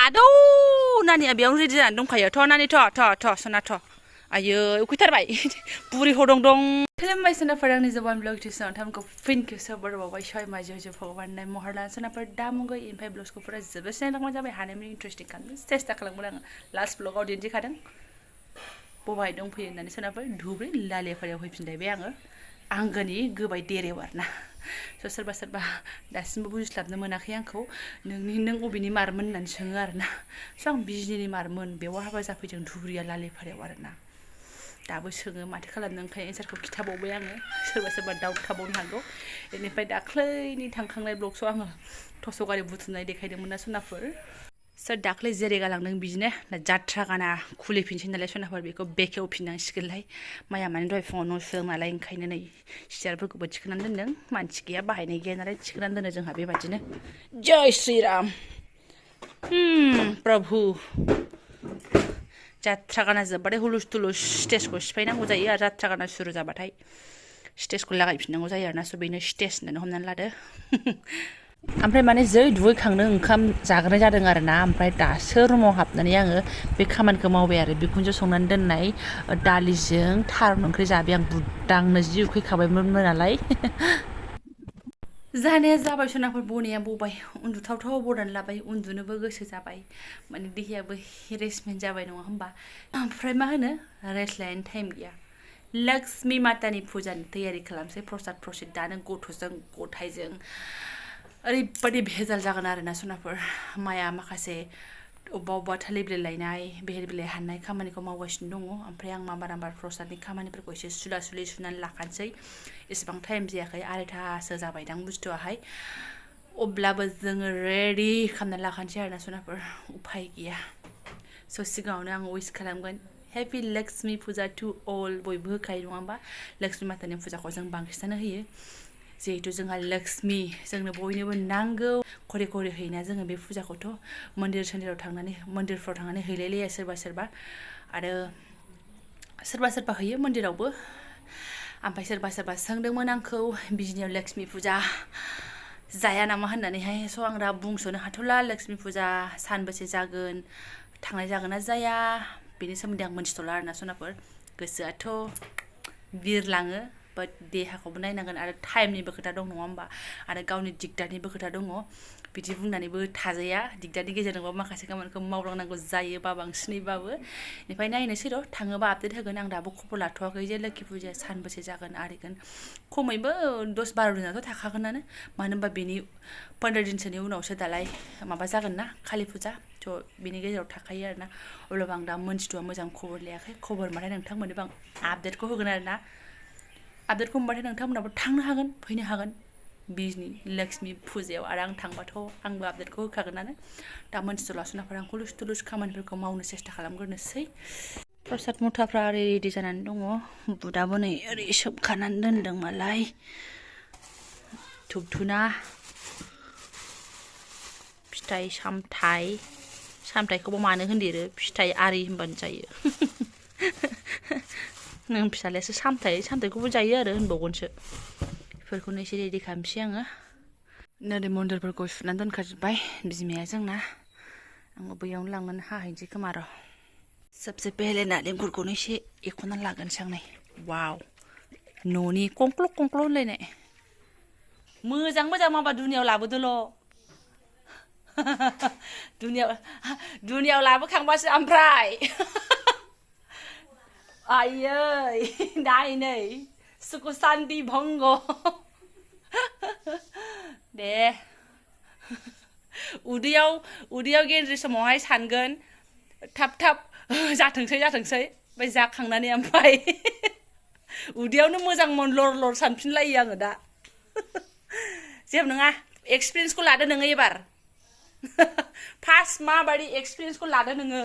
आदौ नानिया बेयावनो रेडि जानानै दंखायो थ' नानि थ' सना थ' आयो उखैथारबाय बुरि हदं दं खुलुमबाय सोनाफोर आंनि जबानब्लग टिउसनाव थामखौ फिन खेबसे बरबावबाय सय माजे भगवान महर लाना सोनाफोर दा मुगै ओमफ्राय ब्लग्सखौ फुरा जोबोद नायलांबाय जाबाय हानायमानि इन्टारेस्टिं खालामनो सेस्था खालामगोन आङो लास्ट ब्लगाव दिन्थिखादों बबाय दंफैयो होननानै सोनाफोर धुब्रि लालियाफारायाव फैफिनलायबाय आङो आंगोनि गोबाय देरेव आरोना स' सोरबा दासिमबो बुजिस्लाबनो मोनाखै आंखौ नों अबेनि मारमोन होननानै सोङो आरोना स' आं बिजनिनि मारमोन बेयाव हाबा जाफैदों धुब्रिया लालिफारायाव आरोना दाबो सोङो माथो खालामनो ओंखायनो एन्सारखौ खिथाबावबाय आङो सोरबा डाउट थाबावनो हागौ बेनिफ्राय दाख्लैनि थांखांनाय ब्लग्सआव आङो थस' गारि बुथुमनाय देखायदोंमोन ना सनाफोर सोर दाख्लै जेरै गालांदों बिदिनो जाथ्रा गाना खुलिफिनसै नालाय सनाफोर बेखौ बेखेवफिननांसिगोनलाय माइया माने दहाय फुङाव न' सुदों नालाय ओंखायनो नै सियारफोरखौबो थिखोनानै दोनदों मानसि गैया बाहायनाय गैया नालाय थिखोनानै दोनो जोंहा बेबादिनो जय श्रीराम प्रभु जाथ्रा गाना जोब्बाथाय हुलुस थुलुस स्टेजखौ सिफायनांगौ जायो आरो जाथ्रा गाना सुरु जाबाथाय स्टेजखौ लागायफिननांगौ जायो आरोना स' बेनो स्टेज होननानै हमनानै लादो ओमफ्राय माने जै दुगैखांनो ओंखाम जाग्रोनाय जादों आरोना ओमफ्राय दासो रुमाव हाबनानै आङो बे खामानिखौ मावबाय आरो बिखुनजो संनानै दोननाय दालिजों थारुन ओंख्रि जाबाय आं बुदांनो जि उखैखाबायमोन नालाय जानाया जाबाय सनाफोर बनाया बबाय उन्दुथावथाव बनानै लाबाय उन्दुनोबो गोसो जाबाय माने देहायाबो हेरेसमेन्ट जाबाय नङा होमबा ओमफ्राय मा होनो रेस्ट लानायनि टाइम गैया लक्ष्मी मातानि फुजानि तैयारि खालामसै प्रसाद प्रसिद दानो गथ'जों गथायजों ओरैबादि भेजाल जागोन आरोना सनाफोर माया माखासे अबेबा थालिर बिलाइ लायनाय बेहेर बिलाइ हाननाय खामानिखौ मावगासिनो दङ ओमफ्राय आं माबार प्रसादनि खामानिफोरखौ एसे सुलि सुनानै लाखानोसै एसेबां टाइम जायाखै 2:30सो जाबायदां बुस्थुआहाय अब्लाबो जोङो रेडि खालामनानै लाखानोसै आरोना सनाफोर उफाय गैया स' सिगाङावनो आं उइस खालामगोन हेपि लक्ष्मी फुजा टु अल बयबो होखायो नङा होमबा लक्ष्मी मातानि फुजाखौ जों बांसिनानो होयो जिहेतु जोंहा लक्ष्मी जोंनो बयनोबो नांगौ खरे होयोना जोङो बे फुजाखौथ' मन्दिरफ्राव थांनानै हैलायलाया सोरबा आरो सोरबा होयो मन्दिरावबो ओमफ्राय सोरबा सोंदोंमोन आंखौ बिजनियाव लक्ष्मी फुजा जाया नामा होननानैहाय स' आं दा बुंस'नो हाथ'ला लक्ष्मी फुजा सानबेसे जागोन थांनाय जागोन ना जाया बेनि सोमोन्दै आं मोनथिथ'ला आरोना सनाफोर गोसोआथ' बिरलाङो बाट देहाखौबो नायनांगोन आरो टाइमनिबो खोथा दं नङा होमबा आरो गावनि दिगदारनिबो खोथा दङ बिदि बुंनानैबो थाजाया दिगदारनि गेजेरजोंबो माखासे खामानिखौ मावलांनांगौ जायो बा बांसिनैबाबो ओमफ्राय नायनोसै र' थाङोबा आपडेट होगोन आं दाबो खबर लाथ'वाखै जे लोखि फुजाया सानबेसे जागोन आरिगोन खमैबो 10-12 दिनाथ' थाखागोनानो मानो होनबा बेनि 15 दिनसोनि उनावसो दालाय माबा जागोन ना कालि फुजा थ' बेनि गेजेराव थाखायो आरोना अब्लाबो आं दा मोनथिथ'वा मोजां खबर लायाखै खबर मोनबाथाय नोंथांमोननोबो आं आपडेटखौ होगोन आरोना आपडेटखौ मोनबाथाय नोंथांमोनाबो थांनो हागोन फैनो हागोन बिजनि लक्ष्मी फुजायाव आरो आं थांबाथ' आंबो आपडेटखौ होखागोनानो दा मोनथिथ'ला सनाफोर आं हुलुस थुलुस खामानिफोरखौ मावनो सेस्था खालामग्रोनोसै प्रसाद मुथाफ्रा ओरै रेडि जानानै दङ बुदाबो नै ओरै सोबखानानै दोनदों मालाय धुप-धुना फिथाइ सामथाइखौबो मानो होनदेरो फिथाइ आरि होनबानो जायो नों फिसालायासो सामथाइखौबो जायो आरो होनबावगोनसो बेफोरखौनो एसे रेडि खालामसै आङो नोरै मन्दिरफोरखौ सुनानै दोनखाजोब्बाय बिमाया जोंना आङो बैयावनो लांनानै हाहैनोसै खोमा र' सबसे पहले नालेंखरखौनो एसे एख'नानै लागोनसै आं नै वाव न'नि कंक्ल' होनलायनाय मोजां माबा दुनियाव लाबोदोल' दुनियाव लाबोखांबासो ओमफ्राय आयै नै सुख शान्ति भंग दे उदैयाव गेन्द्रि समावहाय सानगोन थाब जाथोंसै ओमफ्राय जाखांनानै ओमफ्राय उदैयावनो मोजां लर सानफिनलायो आङो दा जेबो नङा एक्सपिरियेन्सखौ लादो नोङो एबार फार्स्ट माबायदि एक्सपिरियेन्सखौ लादो नोङो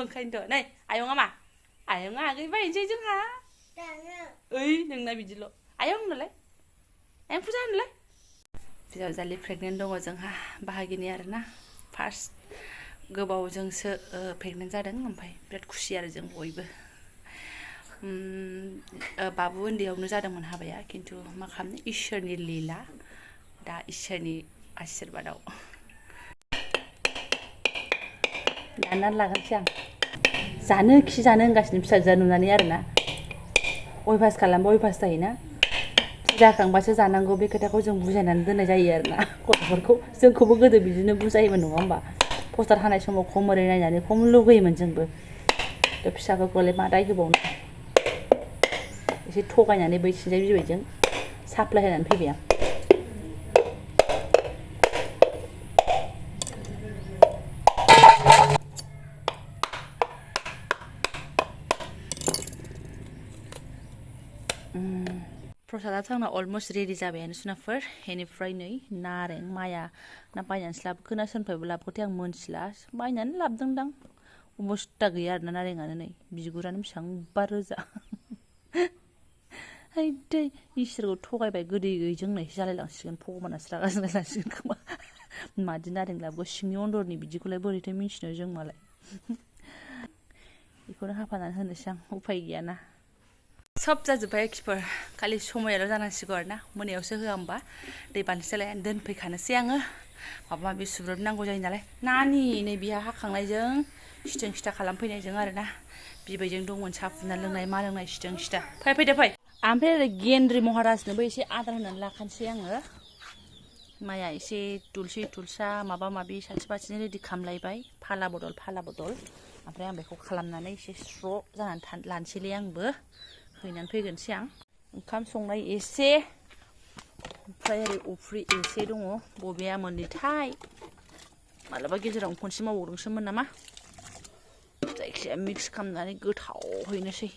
ओंखायनोथ' नै आयंआ आगैबायनोसै जोंहा ओइ नोंना बिदिल' आयं होनलाय आयं फुजा होनलाय बिजावजालि प्रेगनेन्ट दङ जोंहा बाहागिनि आरोना फार्स्ट गोबावजोंसो प्रेगनेन्ट जादों ओमफ्राय बिराद खुसि आरो जों बयबो बाबु उन्दैयावनो जादोंमोन हाबाया खिन्थु मा खालामनो इसोरनि लीला दा इसोरनि आशीर्बादाव दाननानै लागोनसै आं जानो खि जानो होनगासिनो फिसाजोआ नुनानै आरोना अयभास खालामबा अयभास जायोना जाखांबासो जानांगौ बे खोथाखौ जों बुजायनानै दोननाय जायो आरोना गथ'फोरखौ जोंखौबो गोदो बिदिनो बुजायोमोन नङा होमबा पस्टार हानाय समाव खम ओरै नायनानै खम लुगैयोमोन जोंबो दा फिसाफोरखौलाय मा दाय होबावनो एसे थगायनानै बैथिंजाय बिबैजों साप्लाय होनानै फैबाय आं प्रसादाथ' आंना अलमस्ट रेडि जाबायानो सुनाफोर बेनिफ्राय नै नारें माया ना बायनानैसो लाबोखोना सोरनिफ्रायबो लाबोखोथाय आं मोनथिला बायनानै लाबोदोंदां अबस्था गैया आरोना नारेंआनो नै बिगुरानो बेसेबांबा रोजा दै इसोरखौ थगायबाय गोदै गैयैजों होननायसो जालायलांसिगोन भगबानासो रागा जोंलायलांसिगोन खोमा मादि नारें लाबोगौ सिंनि अन्दरनि बिदिखौलाय बोरैथो मिन्थिनो जों मालाय बेखौनो हाफानानै होनोसै आं उफाय गैयाना सब जाजोब्बाय खिफोर खालि समायाल' जानांसिगौ आरोना मोनायावसो होआ होमबा दै बानसोलाय दोनफैखानोसै आङो माबा माबि सुब्रबनांगौ जायो नालाय नानि नै बिहा हाखांनायजों सिथों सिथा खालामफैनायजों आरोना बिबैजों दंमोन साहा फुदुंना लोंनाय मा लोंनाय सिथों सिथा फैदो फै ओमफ्राय ओरै गेन्द्रि महाराजनोबो एसे आदार होनानै लाखानोसै आङो माइया एसे दुलसे दुलसा माबा माबि साथि बाथिनि रेडि खालामलायबाय फाला बदल ओमफ्राय आं बेखौ खालामनानै एसे स्र' जानानै लानोसैलै आंबो हैनानै फैगोनसै आं ओंखाम संनाय एसे ओमफ्राय ओरै अफ्रि एसे दङ बबेया मोननैथाय मालाबा गेजेराव खनसे मावबावदोंसोमोन नामा जायखिजाया मिक्स खालामनानै गोथाव हैनोसै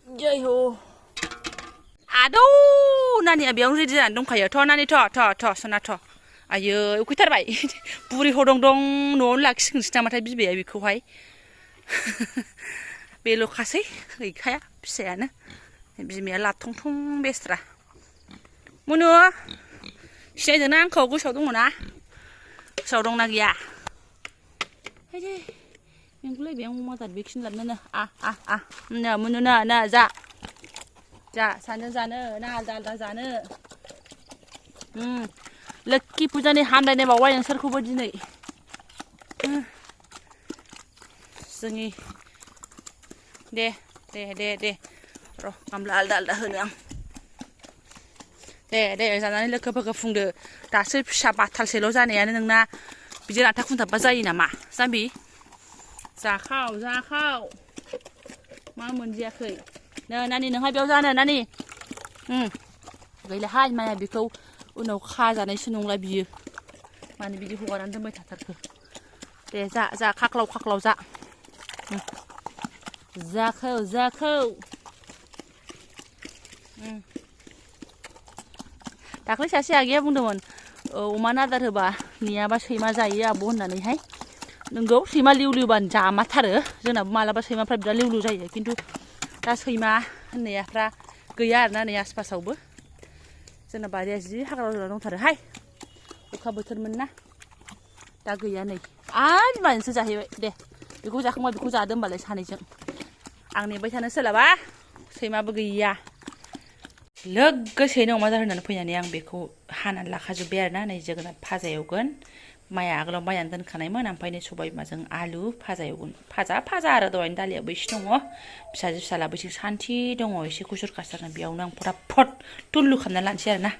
जय हो आदौ नानिया बेयावनो रेडि जानानै दंखायो थ' नानि थ' सना थ' आयै उखैथारबाय बुरि हदं दं न'आवनो लाखिसिगोनसो नामाथाय बिबैया बेखौहाय बेल'खासै गैखाया फिसायानो बिमाया लाथं बेस्रा मुनु सिनायदोंना आंखौ गोसोआव दङ ना गोसोआव दंना गैया हैदे मेंगुलायबाय आं अमा आदार बेखिनि लाबोनो मुनु ना जा सानैजों जानो ना आलदा आलदा जानो लोखि फुजानि हामलायनाय बावबाय नोंसोरखौबो दिनै जोंनि दे र' गामला आलदा आलदा होनो आं दे जानानै लोखोफोरखौ फुंदो दासो फिसा बाथालसेल' जानायानो नोंना बिदि राथा खुन्थाबा जायो नामा जाम्बि जाखाव मा मोनजायाखै नानि नोंहा बेयाव जानो नानि गैलाहाय माया बेखौ उनाव खाजानायसो नंला बियो मानो बिदि हगारनानै दोनबाय थाथारखो दे जा खाख्लाव जा जाखौ दाख्लै सासे आगैया बुंदोंमोन अमानो आदार होबा नेयाबा सैमा जायो आब' होननानैहाय नोंगौ सैमा लिवलिवबानो जामाथारो जोंनाबो मालाबा सैमाफ्रा बिराद लिवलिव जायो खिन्थु दा सैमा होननायफ्रा गैया आरोना नै आसपासावबो जोंना बारिया जि हाग्रा रज'ना दंथारोहाय अखा बोथोरमोन ना दा गैया नै आरो बिमाजोंसो जाहैबाय दे बेखौ जाखांबा बेखौ जादो होमबालाय सानैजों आं नेबाय थानो सोलाबा सैमाबो गैया लोगोसेनो अमा आदार होनानै फैनानै आं बेखौ हानानै लाखाजोब्बाय आरोना नै जोगोनार भाजा एवगोन माइया आगोलाव बायनानै दोनखानायमोन ओमफ्राय नै सबाय बिमाजों आलु भाजा एवगोन भाजा आरो दहायनो दालियाबो एसे दङ फिसाजो फिसालाबो एसे सान्थि दङ एसे खुसुर खासारनो बेयावनो आं फटाफट तुल्लु खालामना लानोसै आरोना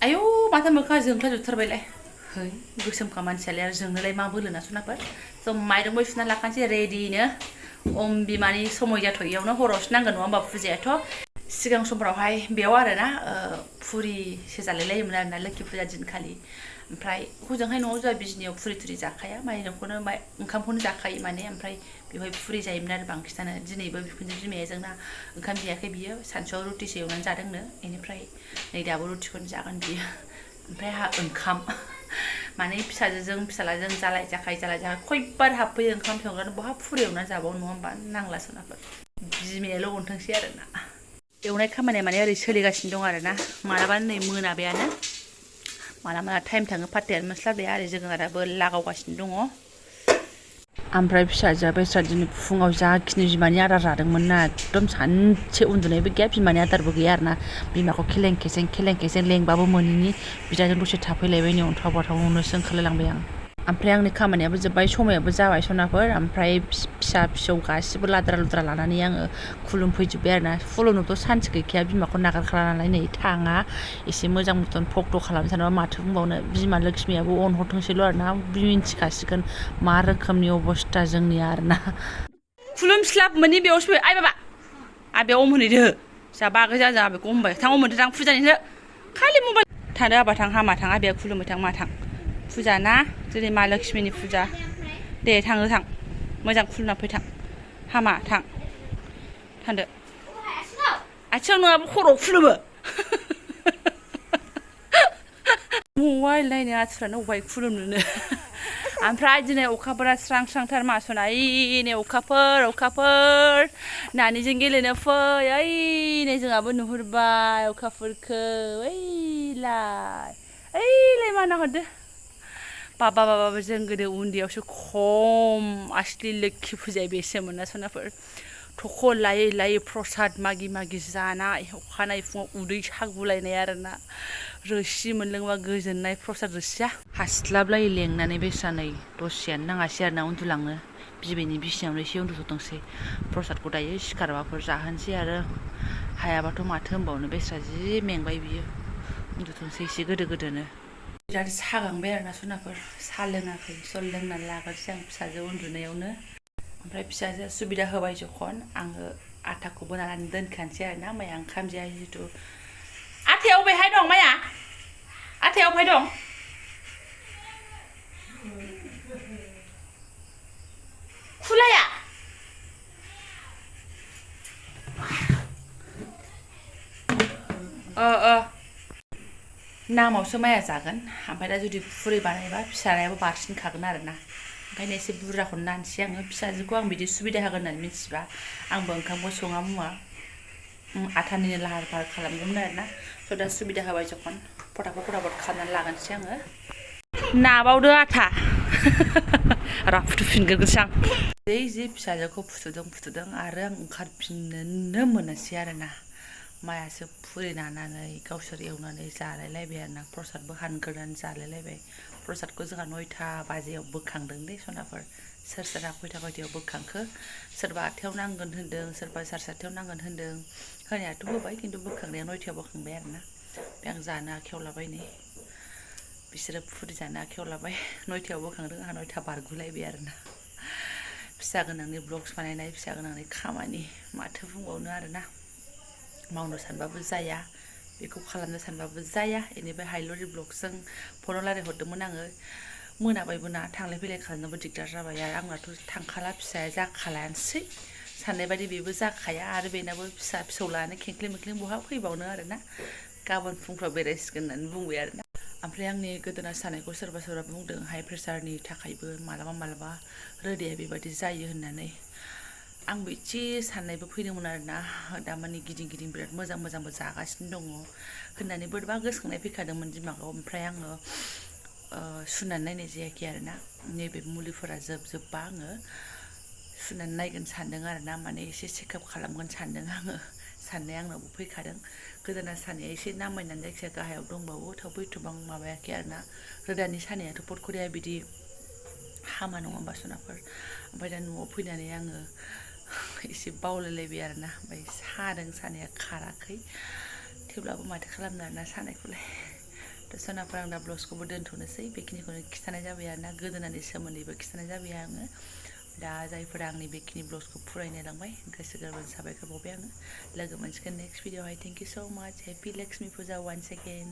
आयौ माथो मोखाङा जोंख्लाबजोबथारबायलाय है गोसोमखा मानसियालाय आरो जोंनोलाय मा बोलोना सनाफोर जों माइरंबो सुना लाखानोसै रेडिनो अम बिमानि समय जाथ'यैयावनो हरावसो नांगोन नङा होमबा फुजायाथ' सिगां समफ्रावहाय बेयाव आरोना फुरिसो जालाय लायोमोन आरोना लोखि फुजा दिनखालि ओमफ्राय हजोंहाय न'आव जोंहा बिजनियाव फुरि थुरि जाखाया माइरंखौनो ओंखामखौनो जाखायो माने ओमफ्राय बेवहाय फुरि जायोमोन आरो बांसिनानो दिनैबो बिखुनजो बिमाया जोंना ओंखाम जायाखै बियो सानसुआव रुटिसो एवनानै जादोंनो बेनिफ्राय नै दाबो रुटिखौनो जागोन बियो ओमफ्राय आंहा ओंखाम माने फिसाजोजों फिसालाजों जालाय जाखाय खयबार हाबफैयो ओंखाम संग्रानो बहा फुरि एवनानै जाबावो नङा होमबा नांला सोनाफोर बिमायाल' अनथोंसै आरोना एवनाय खामानिया माने ओरै सोलिगासिनो दं आरोना मालाबा नै मोनाबायानो माला टाइम थाङो पात्तायानो मोनस्लाबलाया आरो जोगोनाराबो लागावगासिनो दङ ओमफ्राय फिसाजोआ बेस्रा दिनै फुङाव जाखिनि बिमानि आदार जादोंमोन ना एकदम सानसे उन्दुनायबो गैया बिमानि आदारबो गैया आरोना बिमाखौ खेलें खेसें लेंबाबो मोनैनि बिदाजों दसे थाफैलायबाय नै अन्थाव बाथावनोसो ओंखारलायलांबाय आं ओमफ्राय आंनि खामानियाबो जोब्बाय समायाबो जाबाय सनाफोर ओमफ्राय फिसा फिसौ गासिबो लाद्रा लुद्रा लानानै आङो खुलुमफैजोब्बाय आरोना खुलुमनोथ' सान्स गैखाया बिमाखौ नागारखाला नालाय नै थाङा एसे मोजां मथन भक्त खालामनो सानोबा माथो बुंबावनो बिमा लक्ष्मियाबो अनहरथोंसैल' आरोना मिन्थिखासिगोन मा रोखोमनि अबस्था जोंनिया आरोना खुलुमस्लाब मोनि बेयावसो फै आइ बाबा आबेयाव अम होनैदो जा बागै जाजों आबेखौ हमबाय थां अम होनदो थां फुजानिसो खालि मबाइल थादो आबा थां हामा थां आबेया खुलुमबाय थां मा थां फुजा ना दिनै मा लक्ष्मिनि फुजा दे थाङो थां मोजां खुलुमना फै थां हामा थां थांदो आथिङाव नङाबा खर'आव खुलुमो मबाइल नायनो आथिफ्रानो अबाय खुलुमनोनो ओमफ्राय दिनै अखाफोरा स्रां स्रांथार मा सना ओइ नै अखाफोर नानिजों गेलेनो फै ओइ नै जोंहाबो नुहुरबाय अखाफोरखौ ओइलाय मा नाहरदो बाबा जों गोदो उन्दैयावसो खम आसलि लोक्षि फुजाया बेसोमोन ना सनाफोर थख' लायै प्रसाद मागि जानाय अखानायै फुङाव उदै सागुलायनाय आरोना रोसि मोनलोङोबा गोजोननाय प्रसाद रोसिया हास्लाबलायै लेंनानै बेस्रानै दसेयानो नाङासै आरोना उन्दुलांनो बिबैनि बिसिनायावनो एसे उन्दुथ'दोंसै प्रसादखौ दायो सिखारबाफोर जाहोनोसै आरो हायाबाथ' माथो होनबावनो बेस्रा जि मेंबाय बियो उन्दुथोंसै एसे गोदोनो बिराद सागांबाय आरोना सनाफोर साहा लोङाखै सल लोंनानै लाग्रोसै आं फिसाजो उन्दुनायावनो ओमफ्राय फिसाजोआ सुबिदा होबाय जखन आङो आटाखौ बोनानै दोनखानोसै आरोना माइया ओंखाम जाया जिहेतु आटाया अबेहाय दं माया आटाया अबेहाय दं खुलाया नामावसो माया जागोन ओमफ्राय दा जुदि फुरि बानायबा फिसायाबो बारसिनखागोन आरोना ओंखायनो एसे बुरजाखौनो नानसै आङो फिसाजोखौ आं बिदि सुबिदा होगोन होननानै मिथिबा आंबो ओंखामखौ सङा मुवा आटानिनो लाहार फाहार खालामगौमोन आरोना स' दा सुबिदा होबाय जखन फटाफट खालामनानै लागोनसै आङो नाबावदो आटा र' फुथुफिनग्रोसै आं जि फिसाजोखौ फुथुदों आरो आं ओंखारफिननोनो मोनासै आरोना मायासो फुरि नानानै गावसोर एवनानै जालायलायबाय आरोना प्रसादबो हानग्रोनानै जालायलायबाय प्रसादखौ जोंहा 9टा बाजियाव बोखांदों दे सनाफोर सोर खयथायाव बोखांखो सोरबा 8थायाव नांगोन होनदों सोरबा 7:30 नांगोन होनदों होनायाथ' होबाय खिन्थु बोखांनाया 9थायाव बोखांबाय आरोना बे आं जानो आखायाव लाबाय नै बिसोरो फुरि जानो आखायाव लाबाय 9थायाव बोखांदों आंहा 9टा बारगुलायबाय आरोना फिसा गोनांनि ब्लग्स बानायनाय फिसा गोनांनि खामानि माथो बुंबावनो आरोना मावनो सानबाबो जाया बेखौ खालामनो सानबाबो जाया बेनिफ्राय हाइलरि ब्लगजों फनाव रायज्लायहरदोंमोन आङो मोनाबायबो ना थांलाय फैलाय खालामनोबो दिगदार जाबाय आरो आंनाथ' थांखाला फिसाया जाखालायानोसै साननाय बायदि बेबो जाखाया आरो बेनाबो फिसा फिसौ लानो खेंख्लें बहा फैबावनो आरोना गाबोन फुंफ्राव बेरायसिगोन होननानै बुंबाय आरोना ओमफ्राय आंनि गोदोना सानायखौ सोरबा बुंदों हाइ प्रेसारनि थाखायबो मालाबा रोदाया बेबायदि जायो होननानै आंबो एसे साननायबो फैदोंमोन आरोना दामानि गिदिं बिराद मोजांबो जागासिनो दङ होननानै बोरैबा गोसोखांनाय फैखादोंमोन दिमागाव ओमफ्राय आङो सुनानै नायनाय जायाखै आरोना नैबे मुलिफोरा जोबबा आङो सुनानै नायगोन सानदों आरोना माने एसे चेकआप खालामगोन सानदों आङो साननाया आंनावबो फैखादों गोदोना सानाया एसे नामायनानै जायखिजाया गाहायाव दंबावो थेवबो एथ'बां माबायाखै आरोना रोदानि सानायाथ' पटखरिया बिदि हामा नङा होमबा सनाफोर ओमफ्राय दा न'आव फैनानै आङो एसे बावलायलायबाय आरोना ओमफ्राय सादों सानाया खाराखै थेवब्लाबो माथो खालामनो आरोना सानायखौलाय दा सनाफोर आं दा ब्लग्सखौबो दोनथ'नोसै बेखिनिखौनो खिन्थानाय जाबाय आरोना गोदोनानि सोमोन्दैबो खिन्थानाय जाबाय आङो दा जायफोरा आंनि बेखिनि ब्लग्सखौ फरायनो लांबाय गोसो गोरबोनि साबायखर बावबाय आङो लोगो मोनसिगोन नेक्स्ट भिडिअआवहाय थेंक इउ स' माच हेपि लक्ष्मी फुजा वान्स एगेन